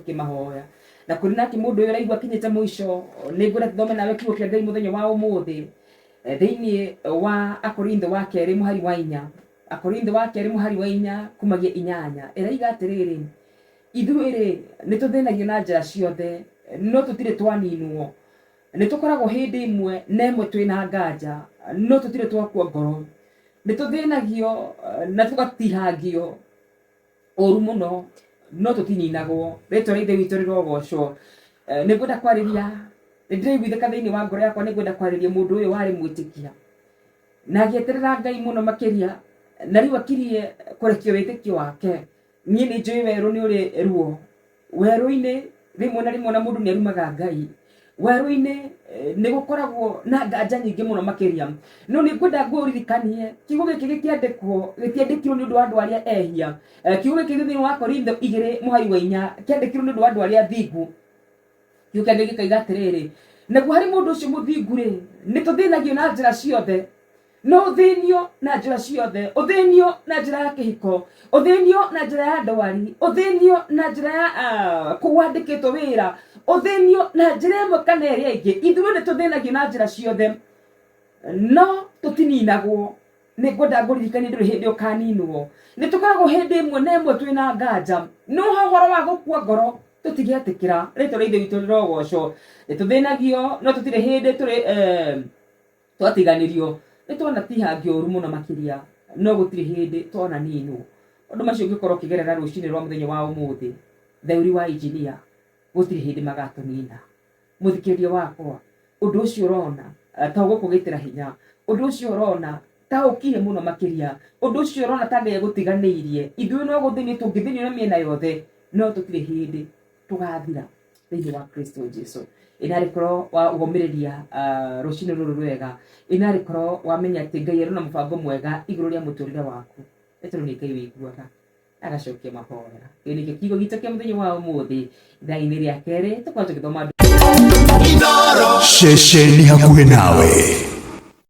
tũkĩmahoya. Na kũrĩ nake mũndũ ũyũ ũraigua akinyĩte mũico, nĩ ngwenda tũthome nawe kiugo kĩa Ngai mũthenya wa ũmũthĩ thĩinĩ wa Akorintho wa kerĩ mũhari wa inya. Akorintho wa kerĩ mũhari wa inya kumagia inyanya ĩraiga atĩrĩrĩ, ithuĩ-rĩ, nĩ tũthĩnagio na njĩra ciothe, no tũtirĩ twaninwo. Nĩ tũkoragwo hĩndĩ ĩmwe na ĩmwe twĩ na nganja, no tũtirĩ twakua ngoro. Nĩ tũthĩnagio na tũgatihangio ũru mũno, no tũtininagwo. Rĩtwa rĩa Ithe witũ rĩrogocwo. Nĩ ngwenda kwarĩria, nĩ ndĩraiguithĩka thĩinĩ wa ngoro yakwa nĩ ngwenda kwarĩria mũndũ ũyũ warĩ mwĩtĩkia na agĩeterera Ngai mũno makĩria, na rĩu akirie kũrekio wĩtĩkio wake. Niĩ nĩ njũĩ werũ nĩ ũrĩ ruo. Werũ-inĩ rĩmwe na rĩmwe ona mũndũ nĩ arumaga Ngai. Werũ-inĩ nĩ gũkoragwo na nganja nyingĩ mũno makĩria. No nĩ ngwenda ngũririkanie kiugo gĩkĩ gĩkĩandĩkwo gĩtiandĩkirwo nĩ ũndũ wa andũ arĩa ehia. Kiugo gĩkĩ gĩ thĩinĩ wa Korintho igĩrĩ mũhari wa inya kĩandĩkirwo nĩ ũndũ wa andũ arĩa athingu. Kiugo kĩa Ngai gĩkoiga atĩrĩrĩ, naguo harĩ mũndũ ũcio mũthingu-rĩ, nĩ tũthĩnagio na njĩra ciothe. No ũthĩnio na njĩra ciothe, ũthĩnio na njĩra ya kĩhiko, ũthĩnio na njĩra ya ndwari, ũthĩnio na njĩra ya kũu wandĩkĩtwo wĩra, ũthĩnio na njĩra ĩmwe kana ĩrĩa ĩngĩ. Ithuĩ nĩ tũthĩnagio na njĩra ciothe, no tũtininagwo. Nĩ ngwenda ngũririkanie ndũrĩ hĩndĩ ũkaninwo. Nĩ tũkoragwo hĩndĩ ĩmwe na ĩmwe twĩna nganja, no ha ũhoro wa gũkua ngoro tũtigetĩkĩra. Rĩtwa rĩa Ithe witũ rĩrogocwo. Nĩ tũthĩnagio, no tũtirĩ hĩndĩ tũrĩ twatiganĩrio. Nĩ twanatihangio ũru mũno makĩria, no gũtirĩ hĩndĩ twananinwo. Maũndũ macio ũngĩkorwo ũkĩgerera rũcinĩ rwa mũthenya wa ũmũthĩ, Theuri wa Injinia, gũtirĩ hĩndĩ magatũnina. Mũthikĩrĩria wakwa, ũndũ ũcio ũrona ta ũgũkũgĩtĩra hinya, ũndũ ũcio ũrona ta ũkirie mũno makĩria, ũndũ ũcio ũrona ta Ngai agũtiganĩirie, ithuĩ no gũthĩnio tũngĩthĩnio na mĩena yothe, no tũtirĩ hĩndĩ tũgathira thĩinĩ wa Kristo Jesu. Ĩnarĩ korwo wa womĩrĩria rũcinĩ rũrũ rwega, ĩnarĩ korwo wamenya atĩ Ngai arĩ na mũbango mwega igũrũ rĩa mũtũrĩre waku, nĩ tondũ nĩ Ngai wĩiguaga agacokia mahoya. Kĩu nĩkĩo kiugo gitũ kĩa mũthenya wa ũmũthĩ ithaa-inĩ rĩa kerĩ tũkorwo tũgĩthoma Ceceni hakuhĩ nawe.